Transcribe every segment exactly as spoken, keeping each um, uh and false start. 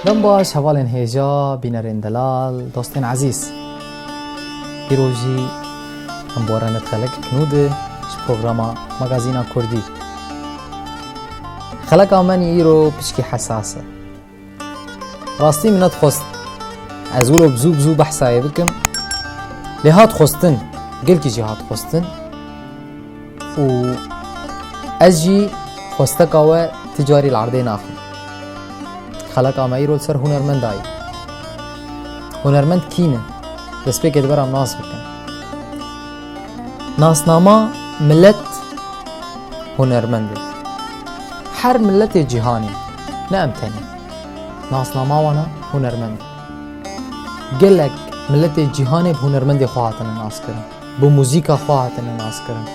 Dem baş, hevalên hêja, bînerên delal, dostên ezîz. Îro jî em bi we re nît xelekek nû de ji programa Magazîna Kurdî. Xeleka me nî îro pişkî hesas e. Rastî min nedixwest ez wilo bi zû bi zû behsa yê bikim. Lê hat xwestin, gelkî jî hat xwestin. Û ez jî xwesteka we ti carî li erdê naxim. Xeleka me îro li ser hunermenda ye. Hunermend kî ne? Destpêkê dibera em nas bikin. Nasnama milet hunermend e. Her miletê cîhanê, ne em tenê. Nasnama wana hunermend e. Gelek miletê cîhanê bi hunermendê xwe hatine naskirin. Bi muzîka xwe hatine naskirin.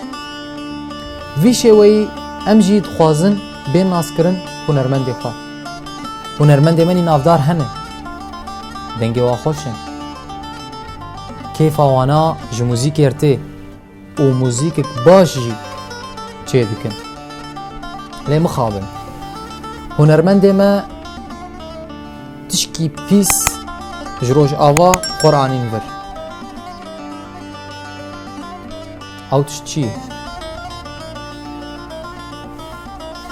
Vî şêweyî em jî dixwazin bên naskirin hunermendê xwe. Hunermendê me nî navdar hene. Dengê wan xweş e. Kêfa wana ji muzîkê re tê û muzîkek baş jî çê dikin. Lê mixabin. Hunermendê me tişkî pîs ji Rojava xwe re anîn vir. Ew tişt çi ye?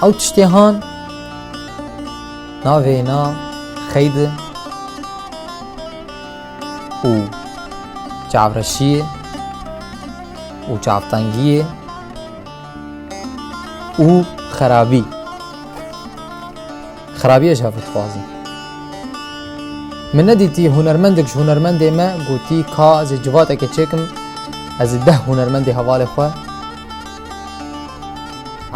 Ew tiştê han navê na xeyde û çavreşiyê û çavtengiyê û xerabî. Xerabiyê ji hev dixwazin. Min nedîtî hunermendek ji hunermendê me gotî, ka ez ê civateke çêkim, ez ê deh hunermendê hevalê xwe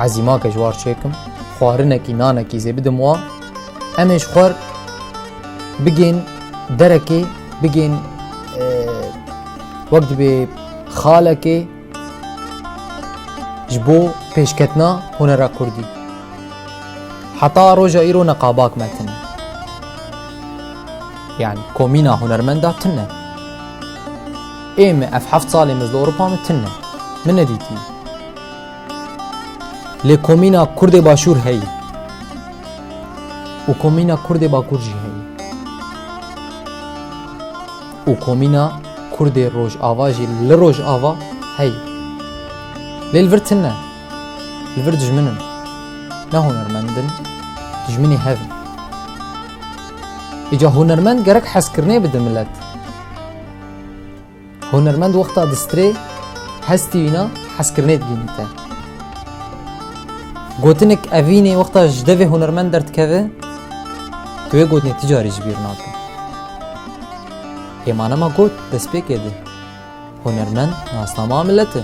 ezîmake ji war çêkim, xwarinekî, nanekî zê bidim wan. Em ê ji xwe bigên derekê, bigên, e, wek dibê xalekê, ji bo pêşketina hunera kurdî. Heta roja îro neqabak me tine. Yani komîna hunermenda tine. Ê me ev heft salê me li Ewropa me tine. Min nedîtî. Lê komîna Kurdê Başûr heye. Û komîna Kurdê Bakur jî heye. Û komîna Kurdê Rojava jî li Rojava heye. Lê li vir tune. Li vir dijmin in. Ne hunermend in, dijminê hev in. Îca hunermend gerek hezkirinê bide milet. Hunermend wexta distirê, hestî wîna hezkirinê digihînîte. Gotinek evînê wexta ji devê hunermend derdikeve, tu wê gotinê ti carî ji bîr nake. Ê ma nema got destpêkê de. Hunermend nasnama milet e.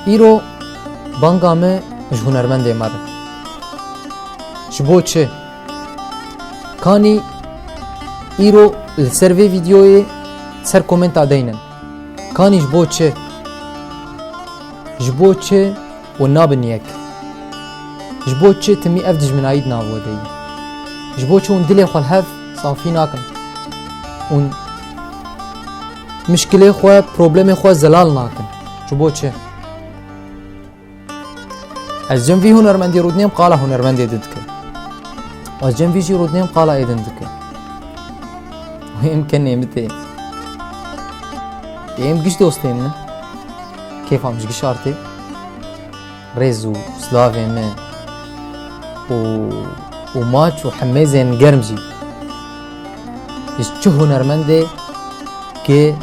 Îro banga me ji hunermendê me re. Ji bo çi? Kanî îro li ser vê vîdeoyê ser komenta deynin. Kanî ji bo çi? Ji bo çi hûn nabin yek? Ji bo çi timî ev dijminayî di nav we de ye? Ji bo çi hûn dilê xwe li hev safî nakin? Hûn mişkilê xwe, problemê xwe zelal nakin? Ji bo çi? Ez cem vî hunermendî rûdinêm qala hunermendê din dike. Ez cem vî jî rûdinêm qala ê din dike. Wê em kenê min tê. Ê em giş dostên min. Kêfa min ji giş artê. Rêz û silavê min û, û maç û hemêzên germ jî. Ji çi hunermendê kê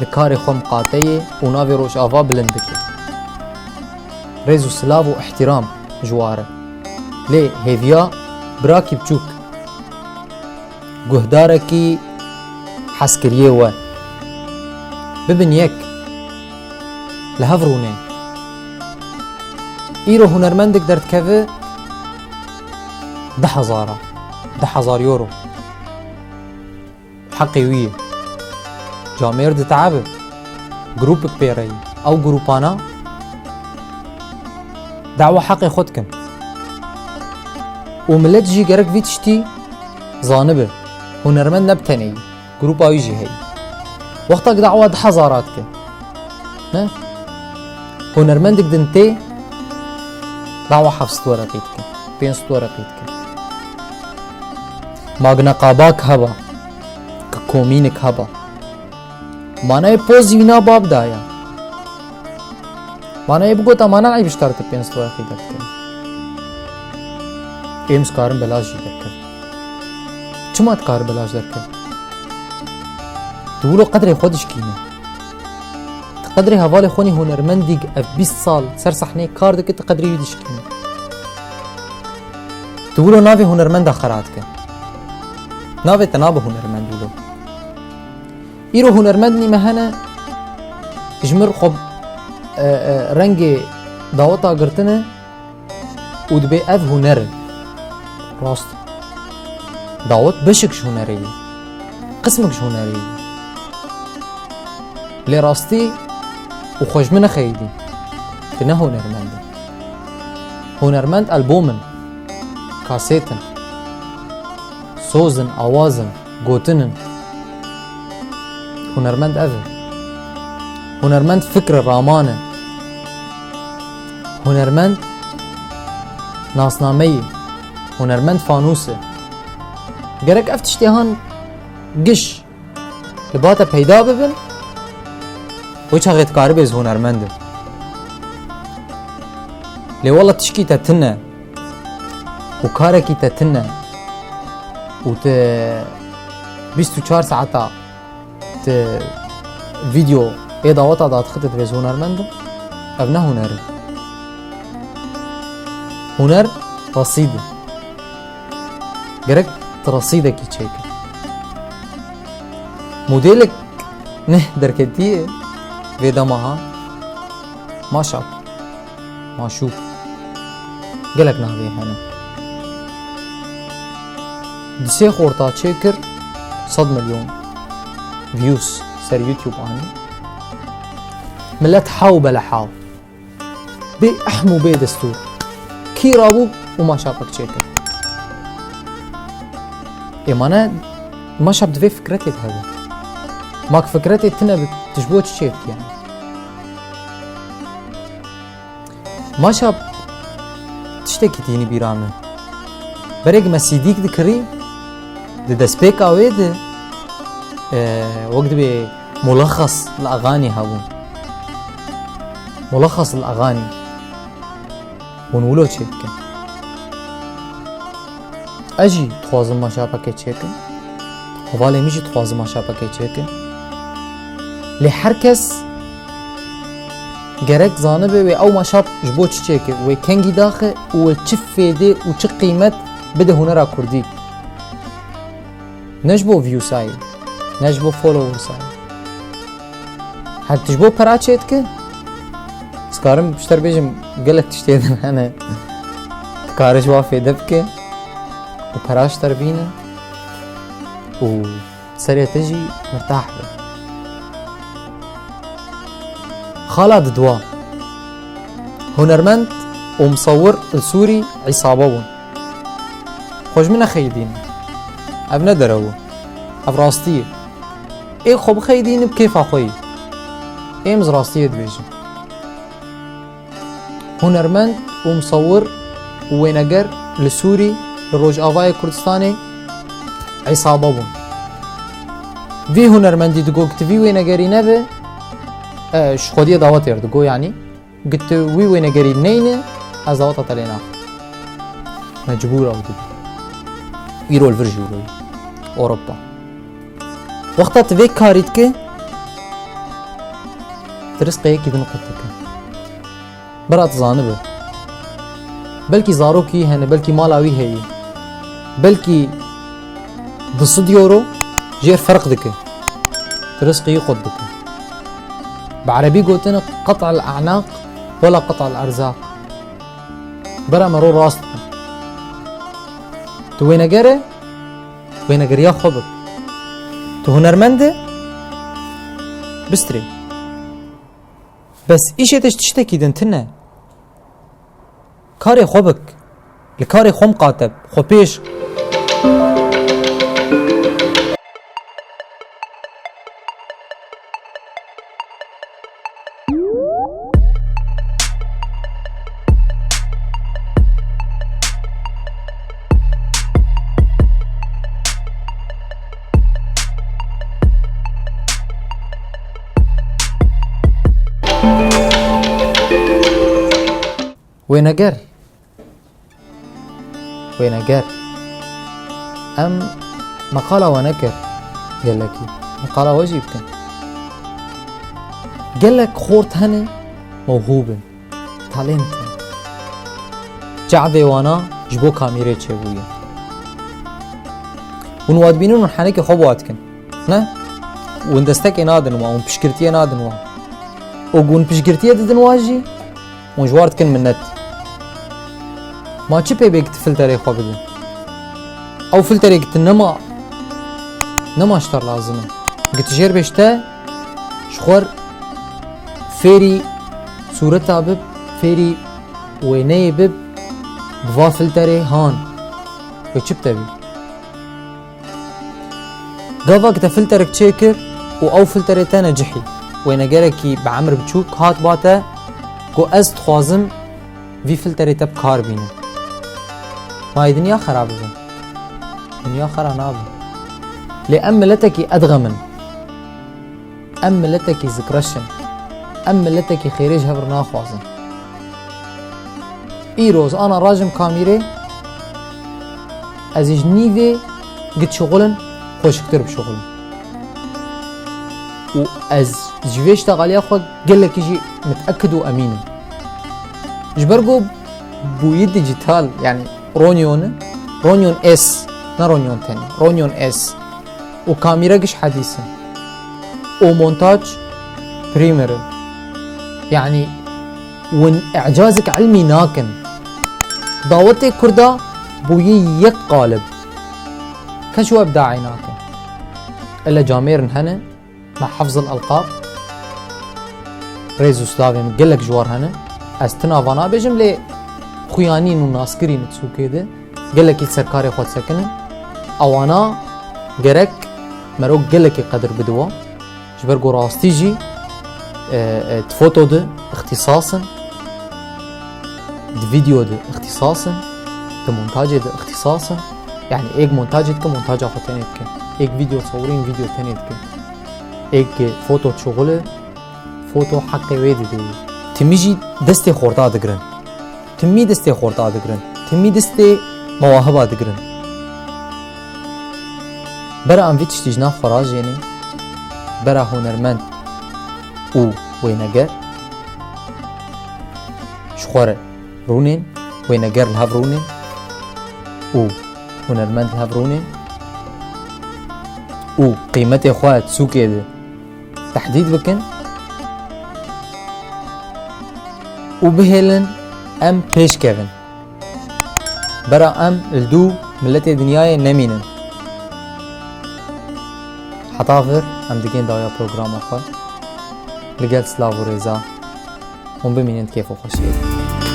li karê xwe miqate ye û navê Rojava bilind dike. Rêz û silav û îhtîram ji wa re. Lê hêviya birakî biçûk, guhdarekî hezkiriyê we. Bibin yek. Li hev rûnên. Îro hunermendek derdikeve du hezar a. Du hezar euro. Heqê wî ye. Camêr diteebe. Grûpek pê re ye. Ew grûpana dawa heqê xwe dikin. Û milet jî gerek vî tiştî zanibe. Hunermend ne bi tenê ye. Grûpa wî jî heye. Wexta ku dawa du hezar a dike. Ne? Hunermendek din tê dawa heft sed wereqî dike, pênc sed wereqî dike. Magna qabak heba, ki komînik heba. Manayê pozî wî na bab daya. Manayê bigota mana eyb ji kar tu pênc sed wereqî derdikevî. Êm dikarin belaş jî derkevin. Çima dikarin belaş derkevin? Tu wilo qedrê xwe dişkîne. Tu qedrê hevalê xwe nî hunermendî ev bîst sal ser sehneyê kar dike, tu qedrê wî dişkîne. Tu wilo navê hunermenda xera dike. Navê te nabe hunermend wilo. Îro hunermendnî me hene, ji mir xwe, e, e, rengê daweta girtine û dibê ev huner e. Rast. Dawet beşek ji hunerê ye. Qismek ji hunerê ye. Lê rastî û xwe ji min nexeyidî. Tu ne hunermend î. Hunermend albûm in, kasêt in, soz in, awaz in, gotin in. Hunermend ev e. Hunermend fikr e, raman e. Hunermend nasnameyî, hunermend fanûs e. Gerek ev tiştê han giş li ba te peyda bibin, wê çaxê dikaribê ez hunermend im. Lê wela tişkî te tune û karekî te tune û tu bîst û çar saeta tu vîdeo ê daweta dadixite dibê ez hunermend im, ev ne huner e. Huner resîd e. Gerek tu resîdekî çêkî. Modêlek ne derketiye vê dema ha. Maşap, Maşûk. Gelek navê hene. Di sê xorta çêkir sed milyon views ser YouTube anî. Milet haw bele haw. Bê ehm û bê destûr. Kî rabû û maşapek çêkir. Ê mane maşap divê fikretê de hebe. Mak fikretê tine bi, tu ji bo çi çêdikî yani? Maşap tiştekî tînî bîra min. Berê me sîdîk dikirî, di destpêka wê de, e, wek dibê mulexes li exanî hebûn. Mulexes li exanî. Hûn wilo çê bikin. Ez jî dixwazim maşapekê çêkim. Hevalê min jî dixwazim maşapekê çêkim. Lê her kes gerek zanibe wê ew maşap ji bo çi çêke, wê kengî daxe û wê çi fêdê û çi qîmet bide hunera kurdî. Ne ji bo views-ayê, ne ji bo followers-ayê. Her tu ji bo pera çêdike, ez karim ji te re bêjim, gelek tiştê din hene. Dikare ji wan fêde bike û pera ji te re bîne û serê te jî mirtah be. Xala didwa. Hunermend û misewir li Sûrî îsaba bûn. Xwe ji min nexeyidîne. Ev ne derew e. Ev rastî ye. Ê xwe bixeyidîne bi kêfa xwe yî. Êm ez rastiyê dibêjim. Hunermend û misewir û wêneger li Sûrî, li Rojavayê Kurdistanê îsaba bûn. Vî hunermendî digot, tu vî wênegerî nebe, e, ji xwediyê dawetê re digot, yanî. Got tu wî wênegerî neyne, ez daweta te lê naxim. Mecbûr ew dibî. Îro li vir jî wilo ye. Ewropa. Wexta tu vê karî dike, tu rizqê yekî din qut dike. Bira tu zanibe. Belkî zarokî wî hene, belkî mala wî heye. Belkî du sed euro jêr ferq dike. Tu rizqê wî qut dike. Bi erebî gotine qet'el a'naq wela qet'el erzaq. Bira mero rast be. Tu wêneger e, wênegeriya xwe bik. Tu hunermend e, bistirê. Bes îşê te ji tiştekî din tune. Karê xwe bik. Li karê xwe miqate bi. Xwe pêş. Wêneger. Wêneger. Em meqala we nekir gelekî. Meqala we jî bikin. Gelek xort hene, mewhûb in. Talent in. Çavê wana ji bo kamîrê çêbûye. Hûn wa dibînin, hûn henekê xwe bi wa dikin. Ne? Hûn destekê nadin wa, hûn piştgirtiyê nadin wa. Û hûn piştgirtiyê didin wa jî, hûn ji war dikin minnet. Ma çi pê bê ki tu filterê xwe bidin? Ew filterê ki tu nema, nema ji te lazim e. Ki tu jêr bê ji te, ji xwe fêrî sûreta bib, fêrî wêneyê bib, bi va filterê han. Wê çi bi te bî? Gava ki te filterek çêkir û ew filterê te necihî, wênegerekî bi emir biçûk hat ba te, ku ez dixwazim vî filterê te bi kar bînim. Ma yê dinya xera bibe? Dinya xera nabe. Lê em miletekî edxem in. Em miletekî zikreş in. Em miletekî xêrê ji hev re naxwazin. Îro ez ana rajim kamîrê, ez ê ji nîvê git şixulin, xweşiktir bişixulin. Û ez ji vê ştexaliya xwe gelekî jî mitekid û emîn im. Ji ber ku bûyî dîjîtal, yanî Ronyon, Ronyon S, ne Ronyon tenê, Ronyon S. Û kamîre giş hedîs in. Û montaj Premiere in. Yanî, win îcazik ilmî nakin. Dawetê Kurda bûyî yek qalib. Kes ji we bi dayê nake. Ele camêrin hene, me hifzil elqab. Rêz û slavê min gelek ji war hene. Ez tina va nabêjim, lê xuyanîn û naskirîn di sûkê de gelekî ser karê xwe disekinin. Ewana gerek merok gelekî qedir bide wan. Ji ber ku rastî jî, e, e, di foto de îxtîsas in, di vîdeo de îxtîsas in, di montacê de îxtîsas in. Yanî êk montacê dike, montaca xwe tenê dike. Êk vîdeo sewirîn, vîdeo tenê dike. Êk foto çixule, foto heqê wê dide. Timî jî destê xorta digirin. Timî destê xorta digirin. Timî destê mewahiba digirin. Bera em vî tiştî ji nav xwe rajênê, bera hunermend û wêneger ji xwe re rûnên, wêneger li hev rûnên û hunermend li hev rûnên û qîmetê xwe di sûkê de tehdîd bikin û bihêlin em pêş kevin. Bera em li dû miletê dinyayê nemînin. Heta vir em digên dawiya programa xwe. Li gel silav û rêza. Hûn bimînin di kêf û xweşiyê de.